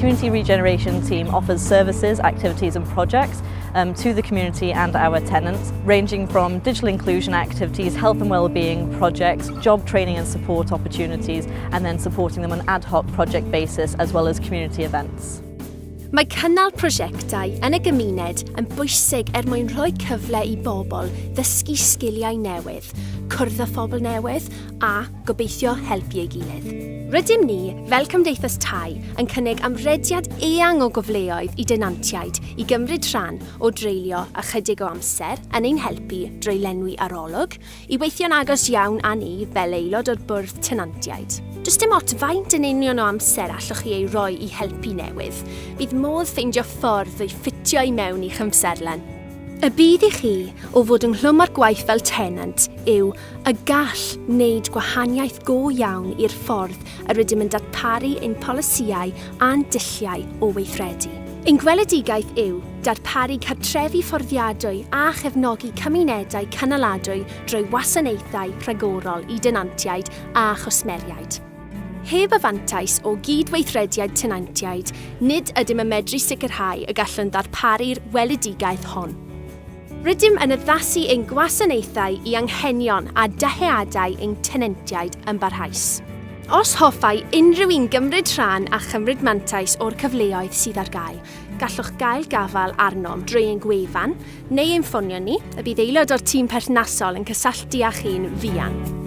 Community Regeneration team offers services, activities and projects to the community and our tenants, ranging from digital inclusion activities, health and wellbeing projects, job training and support opportunities, and then supporting them on an ad hoc project basis as well as community events. Mae cynnal prosiectau yn y gymuned yn bwysig er mwyn rhoi cyfle i bobl ddysgu sgiliau newydd, cwrdd â phobl newydd a, gobeithio, helpu ei gilydd. Rydym ni, fel Cymdeithas Tai, yn cynnig amrediad eang o gyfleoedd i denantiaid i gymryd rhan o dreulio ychydig o amser yn ein helpu drwy lenwi arolwg, i weithio'n agos iawn â ni fel aelod o'r Bwrdd Tenantiaid. Does dim ots faint yn union o amser allwch chi ei roi i helpu newydd, bydd modd ffeindio ffordd o'i ffitio i mewn i'ch amserlen. Y budd i chi o fod ynghlwm â'r gwaith fel tenant yw y gall wneud gwahaniaeth go iawn i'r ffordd yr ydym yn darparu ein polisïau a'n dulliau o weithredu. Ein gweledigaeth yw darparu cartrefi fforddiadwy a chefnogi cymunedau cynaladwy drwy wasanaethau rhagorol i denantiaid a chwsmeriaid. Heb y fantais o gydweithrediad tenantiaid, nid ydym yn medru sicrhau y gallwn ddarparu'r weledigaeth hon. Rydym yn addasu ein gwasanaethau i anghenion a dyheadau ein tenantiaid yn barhaus. Os hoffai unrhyw un gymryd rhan a chymryd mantais o'r cyfleoedd sydd ar gael, gallwch gael gafael arnom drwy ein gwefan neu ein ffonio ni, y bydd aelod o'r tîm perthnasol yn cysylltu â chi'n fuan.